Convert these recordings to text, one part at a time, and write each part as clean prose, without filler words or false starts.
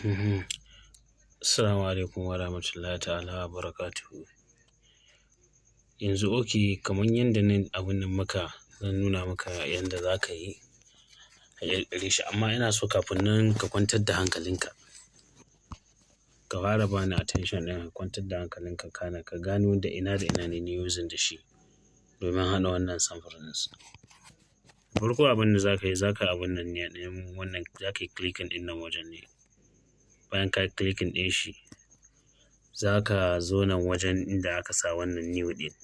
Assalamu alaikum wa rahmatullahi ta'ala wa barakatuhu. Yanzu okay, kamar yanda nan abun nan maka, zan nuna maka yanda za ka yi ka ƙirƙire shi, amma ina so kafin nan ka kwantar da hankalinka. Ka fara bani attention ɗin, ka kwantar da hankalinka, kana ka gano da ina ne na using da shi domin haɗa wannan samfurin. Farko abin da za ka yi, za ka abun nan ne, ɗin wannan za ka yi clicking ɗin nan wajen ne. Bayan ka yi clicking ɗin shi, za ka zo nan wajen inda aka sa wannan new ɗin.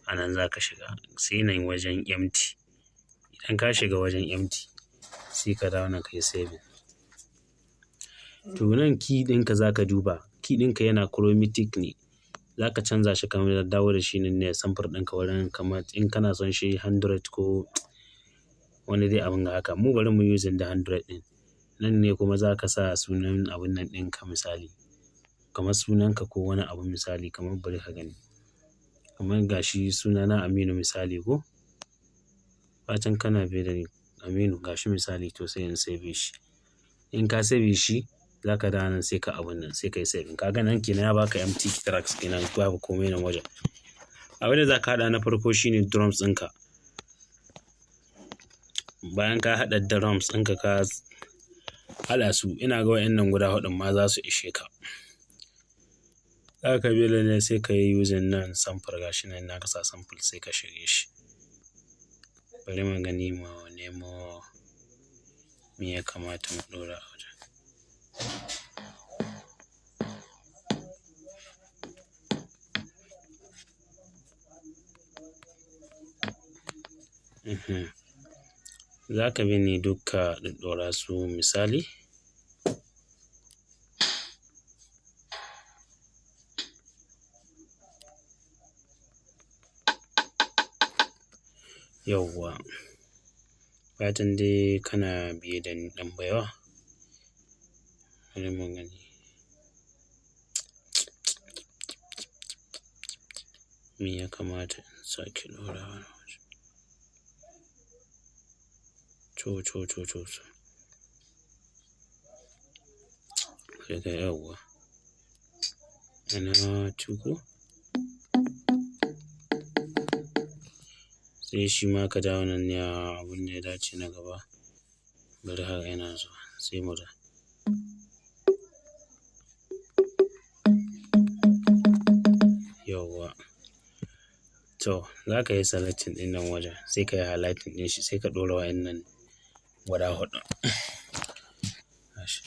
A nan za ka shiga, sai nan wajen empty. Idan ka shiga wajen empty, sai ka dawo nan ka yi saving. To nan key ɗinka za ka duba. Key ɗinka yana chromatic ne. Za ka canza shi kamar dawo da shi nan ne samfur ɗinka wurin, kamar in kana son shi 100 ko wani dai abin ga haka. Mu bari mu using da 100 ɗin. Nan ne kuma za ka sa sunan abun nan ɗinka misali. Kamar sunanka ko wani abu misali, kamar bari ka gani. Kamar gashi sunana Aminu misali ko? Fatan kana biye da ni, Aminu gashi misali, to sai in save shi. In ka save shi, za ka dawo nan sai ka abun nan sai ka yi saving. Ka ga nan kenan ya baka empty tracks kenan, babu komai nan wajen. Abin da za ka haɗa na farko shine drums ɗinka. Bayan ka haɗa drums ɗinka, ka haɗa su, ina ga waƴannan guda huɗun ma za su ishe ka. Za ka bi lalle sai ka yi using nan sample, gashi nan na kasa sample, sai ka shige shi. Bari mu gani, mu nemo me ya kamata mu ɗora a wajen. Za ka bi ne dukka ɗaɗɗora su misali. Yauwa. Fatan dai kana biye da ni, ɗan baiwa. Bari mu gani. Me ya kamata in sake ɗorawa nan wajen? To, to, to, to, to. Daga yauwa. Ina tuko? Sai shi ma ka dawo nan ne abun da ya dace na gaba. Bari haka, ina zuwa sai mu da. Yauwa. To, za ka yi selecting ɗin nan wajen, sai ka yi highlighting ɗin shi, sai ka ɗora waƴannan guda huɗu. Gashi.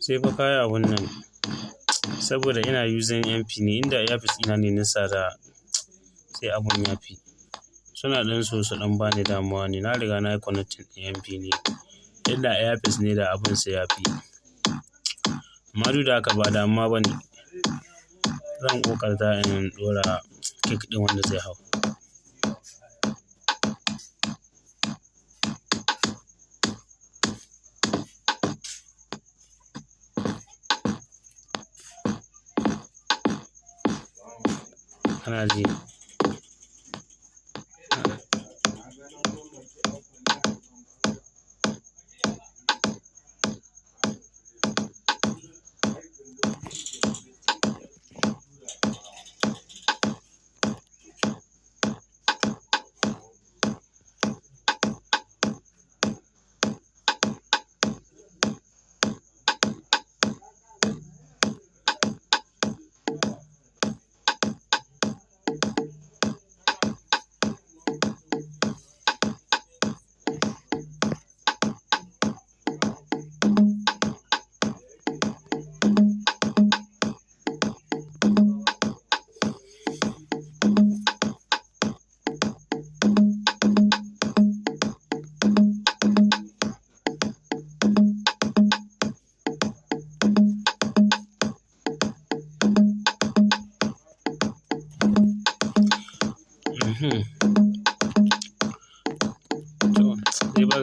Sai fa ka yi abun nan saboda ina using MP ne, inda earpiece ina ne nisa da sai abun ya fi. Suna ɗan so su ɗan bani damuwa ne. Na riga na yi connecting ɗin MP ne. Inda earpiece ne da abun sai ya fi. Amma duk da haka ba damuwa ba ne. Zan ƙoƙarta in ɗora kick ɗin wanda zai hau. Kana ji?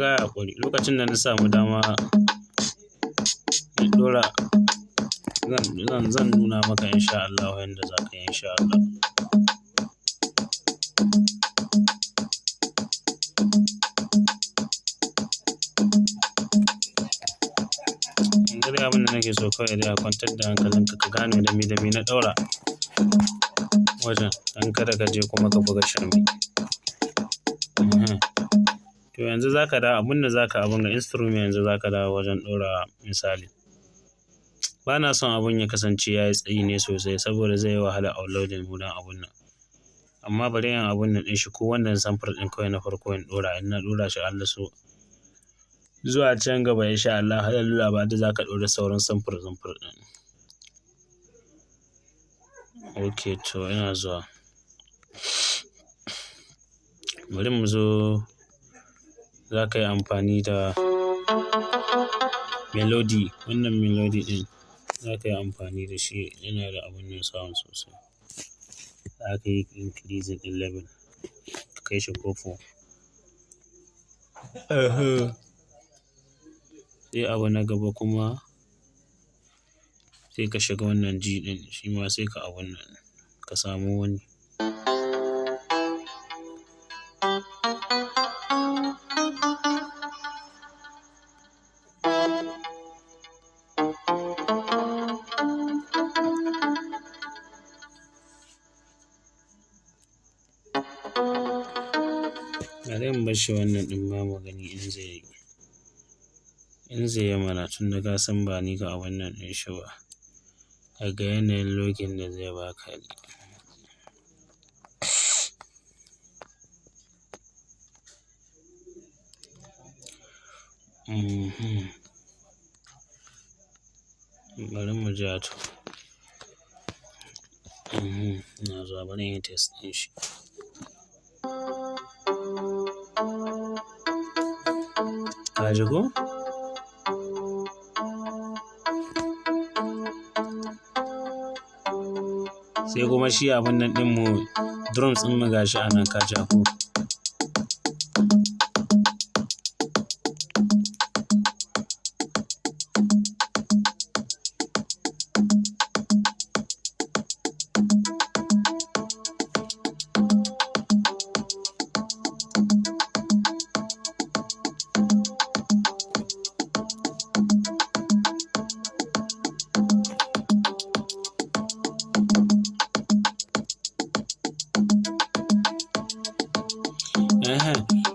ka yi haƙuri. Lokacin da na samu dama in ɗora zan nuna maka in sha Allahu yanda za ka yi in sha Allah. Yanzu dai abin da nake so kawai dai a kwantar da hankalinka ka gane da me na ɗaura wajen don kada ka je kuma ka buga shirme. To yanzu za ka dawo abin da za ka abun ga instrument, yanzu za ka dawo wajen ɗora misali. Ba na son abun ya kasance ya yi tsayi ne sosai saboda zai yi wahala uploading wurin abun nan. Amma bari in abun nan ɗin shi ko wannan samfur ɗin kawai na farko in ɗora, in na ɗora shi Allah so zuwa can gaba in sha Allah har nuna ma yadda za ka ɗora sauran samfur samfur ɗin. Okay, to ina zuwa. Bari mu zo, za ka yi amfani da melody. Wannan melody ɗin za ka yi amfani da shi, yana da abun nan sound sosai. Za ka yi increasing ɗin level ka kai shi ko four. Sai abu na gaba kuma sai ka shiga wannan G ɗin, shi ma sai ka abun nan ka samu wani. Bari in barshi wannan ɗin ma mu gani in zai yi. In zai yi mana, tun da ka san ba ni ka abun nan ɗin shi ba. Kaga yanayin login da zai baka ne. Bari mu ja to. Ina zuwa, bari in yi test ɗin shi. Ka ji ko? Sai kuma shi abun nan ɗin mu, drums ɗin mu gashi a nan, ka ja ko?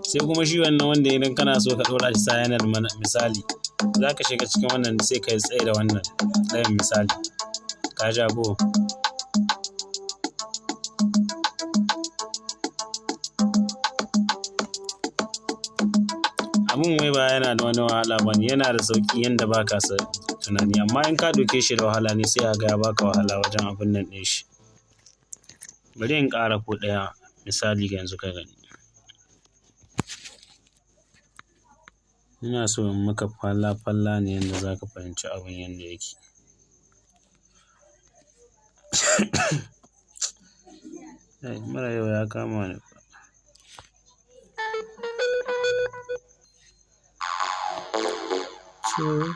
Sai kuma shi wannan wanda idan kana so ka ɗora shi sayanar mana misali, za ka shiga cikin wannan sai ka yi tsaye da wannan ɗayan misali. Ka ja ko? Abun wai ba yana da wani wahala bane, yana da sauƙi yanda ba ka tunani, amma in ka ɗauke shi da wahala ne sai kaga ya baka wahala wajen abun nan ɗin shi. Bari in ƙara ko ɗaya misali yanzu ka gani. Ina so in maka falla falla ne yanda za ka fahimci abun yanda yake. Ai mura yau ya kama ni fa. To.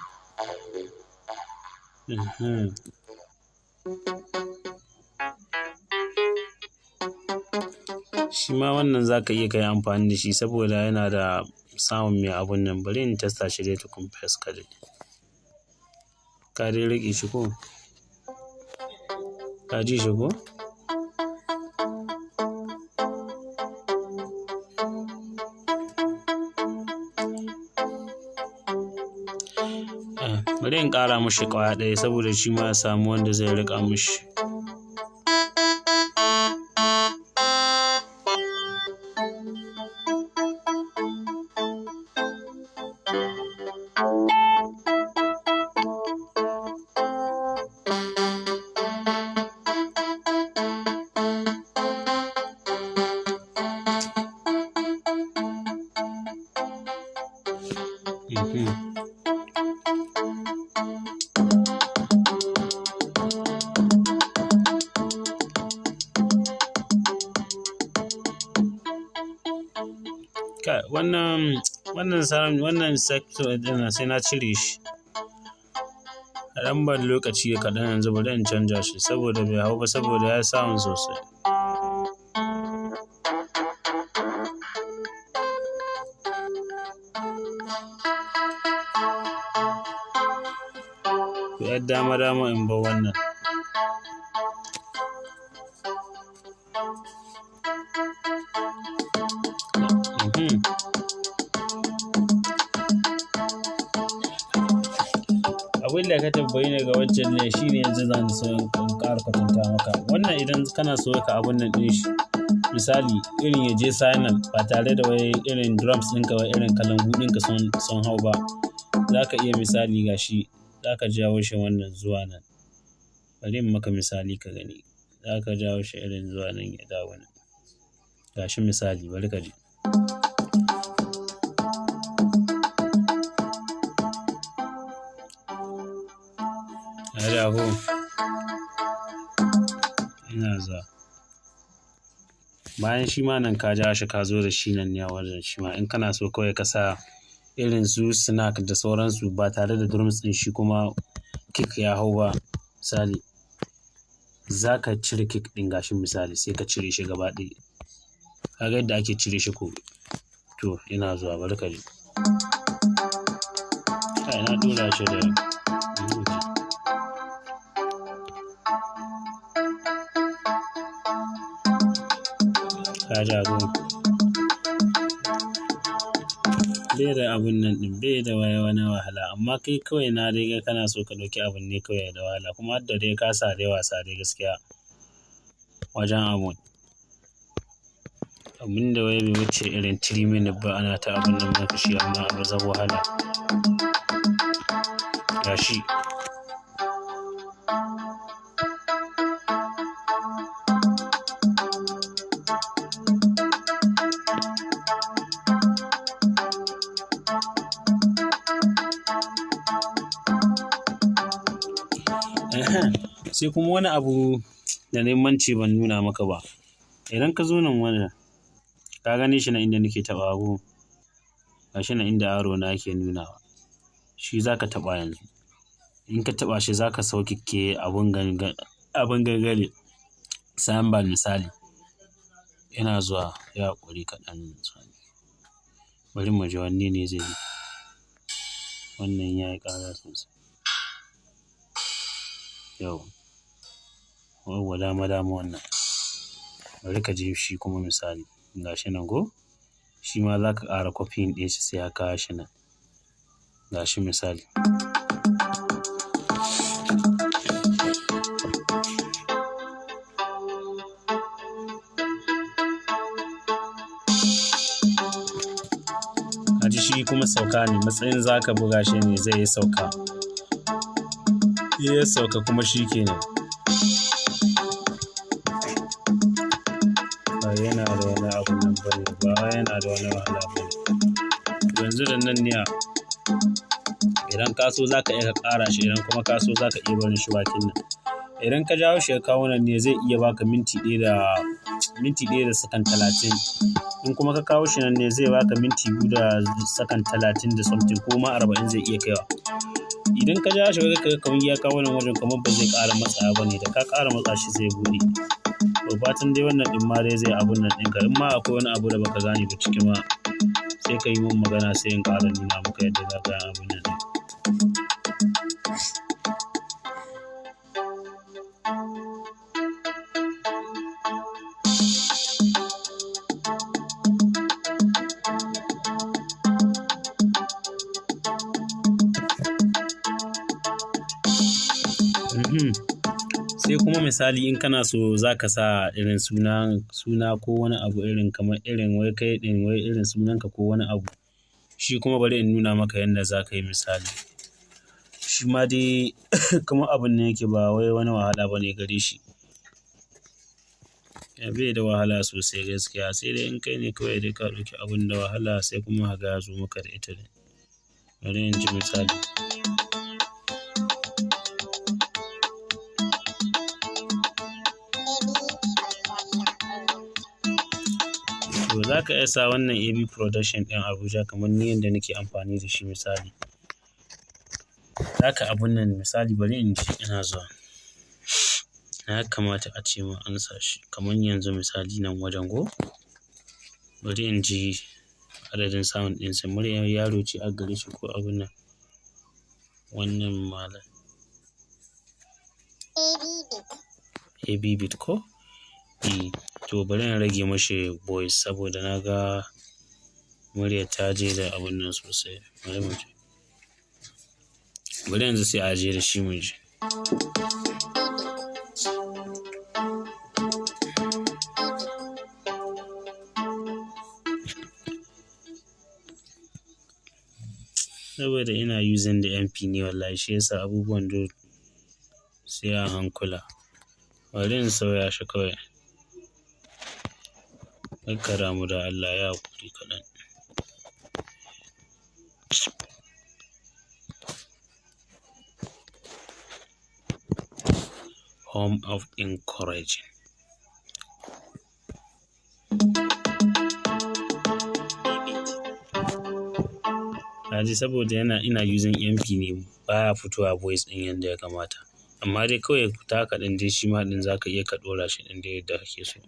Shi ma wannan za ka iya ka yi amfani da shi saboda yana da sound mai abun nan. Bari in testa shi dai tukun first ka ji. Ka dai riƙe shi ko? Ka ji shi ko? Bari in ƙara mashi ƙwaya ɗaya saboda shi ma ya samu wanda zai riƙa mashi. Kai wannan Wannan sound, wannan sector ɗin sai na cire shi. A ɗan ban lokaci kaɗan yanzu, bari in canja shi saboda bai hau ba, saboda ya sound sosai. To, 'yar dama dama in bar wannan. Abin da ka tambayi ni ga wancan ne shine yanzu zan so in ƙara kwatanta maka. Wannan idan kana so ka abun nan ɗin shi, misali irin ya je silent ba tare da wai irin drums ɗinka wai irin kalangu ɗinka sun hau ba. Za ka iya, misali, gashi za ka jawo shi wannan zuwa nan. Bari in maka misali ka gani. Za ka jawo shi irin zuwa nan ya dawo nan. Gashi misali, bari ka ji. Ya dawo. Ina zuwa. Bayan shi ma nan ka ja shi ka zo da shi nan ne a wajen shi ma in kana so kawai ka sa irin su snare da sauransu ba tare da drums ɗin shi kuma kick ya hau ba, misali. Za ka cire kick ɗin, gashi misali, sai ka cire shi gaba ɗaya. Ka ga yadda ake cire shi ko? To, ina zuwa, bari ka ji. Kai, na ɗora shi da okay. Ka ja ko? Bai da abun nan ɗin, bai da wani wahala, amma kai kawai na dai ga kana so ka ɗauki abun ne kawai da wahala, kuma har da dai ka sa dai wasa dai gaskiya wajen abun. Abun da wai bai wuce irin 3 minutes ba ana ta abun nan maka shi, amma abu zan wahala. Gashi. Sai kuma wani abu da na mance ban nuna maka ba. Idan ka zo nan wajen, ka gane shi nan inda nake taɓawa ko? Gashi nan inda arrow na yake nunawa. Shi za ka taɓa yanzu. In ka taɓa shi, za ka sauke abun gangare cymbal misali. Ina zuwa, yi haƙuri kaɗan. Bari mu ji wanne ne zai yi. Wannan ya yi ƙara sosai. Yau. Yauwa, dama dama wannan. Bari ka ji shi kuma misali. Gashi nan ko? Shi ma za ka ƙara copying ɗin shi sai ka kawo shi nan. Gashi misali. Ka ji, shi kuma sauka ne, matsayin za ka buga shi ne zai yi sauka. In ya sauka kuma shi ke nan. Ba yana da wani abun nan bane, ba yana da wani wahala bane. Yanzu da nan ne, idan ka so za ka iya ka ƙara shi, idan kuma ka so za ka iya barin shi bakin nan. Idan ka jawo shi ya kawo nan ne, zai iya baka minti 1 da sakan 30. In kuma ka kawo shi nan ne, zai baka minti 2 da sakan 30 da something, ko ma 40 zai iya kaiwa. Idan ka jawo shi ka ga kamar ya kawo nan wajen, kamar ba zai ƙara matsawa ba ne, da ka ƙara matsa shi zai buɗe. To, fatan dai wannan ɗin ma dai zai abun nan ɗinka. In ma akwai wani abu da baka gane ba ciki ma, sai ka yi mun magana sai in ƙara nuna maka yadda za ka yi abun nan ɗin. Sai kuma misali in kana so za ka sa irin suna ko wani abu irin kamar irin wai kai ɗin, wai irin sunanka ko wani abu. Shi kuma bari in nuna maka yanda za ka yi misali. Shi ma dai kamar abun ne yake, ba wai wani wahala bane gare shi. Bai da wahala sosai gaskiya, sai dai in kai ne kawai dai ka ɗauki abun da wahala, sai kuma kaga ya zo maka da ita dai. Bari in ji misali. To, za Za ka iya sa wannan AB Production ɗin Abuja kamar ni yanda nake amfani da shi misali. Za ka abun nan misali, bari in ji, ina zuwa. Ya kamata a ce ma an sa shi kamar yanzu misali nan wajen ko. Bari in ji adadin sound ɗinsa. Muryar yaro ce a gare shi ko abun nan. Wannan malam. AB beat ko? Eh, to bari in rage mashi voice saboda na ga muryar ta je da abun nan sosai. Bari mu ji. Bari yanzu sai a je da shi mu ji. Saboda ina using da MP ne wallahi, shi yasa abubuwan duk sai a hankula. Bari in sauya shi kawai. Kar ka damu da Allah, yi haƙuri kaɗan. Home of encouraging. Kaji saboda yana ina using MP ne, baya fitowa voice ɗin yanda ya kamata. Amma dai kawai taka ɗin dai shi ma ɗin za ka iya ka ɗora shi ɗin dai yadda kake so.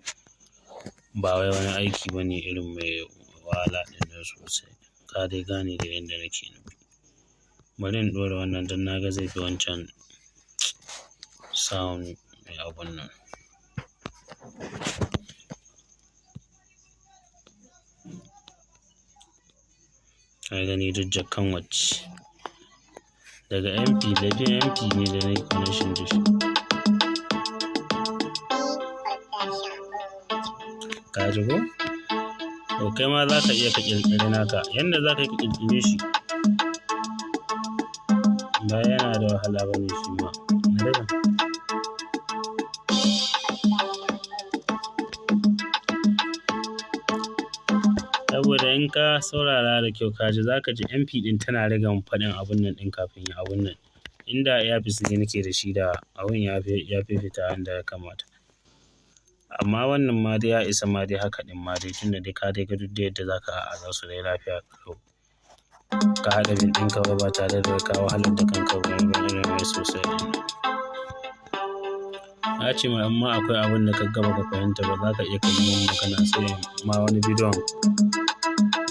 Ba wai wani aiki bane irin mai wahala ɗin nan sosai. Ka dai gane da yanda nake nufi. Bari in ɗora wannan don na ga zai fi wancan sound mai abun nan. Ka gani duk jakan wacce. Daga MP, da MP ne da nayi connection da shi. Ka ji ko? To kai ma za ka iya ka ƙirƙiri naka. Yanda za ka yi ka ƙirƙire shi ba yana da wahala bane shi ma. Na daga. Saboda in ka saurara da kyau ka ji, za ka ji MP ɗin tana riga faɗin abun nan ɗin kafin ya abun nan. Inda earpiece ne nake da shi, da abun ya fi fita yanda ya kamata. Amma wannan ma dai ya isa ma dai haka ɗin ma dai, tunda dai ka dai ga duk dai yadda za ka a'aza su dai lafiya ƙalau. Ka haɗa beat ɗinka ba tare da ka wahalar da kanka ba irin mai sosai ɗin nan. Na ce ma in ma akwai abun da ka ga baka fahimta ba, za ka iya ka yi min magana, sai ma wani bidiyon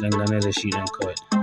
dangane da shi ɗin kawai.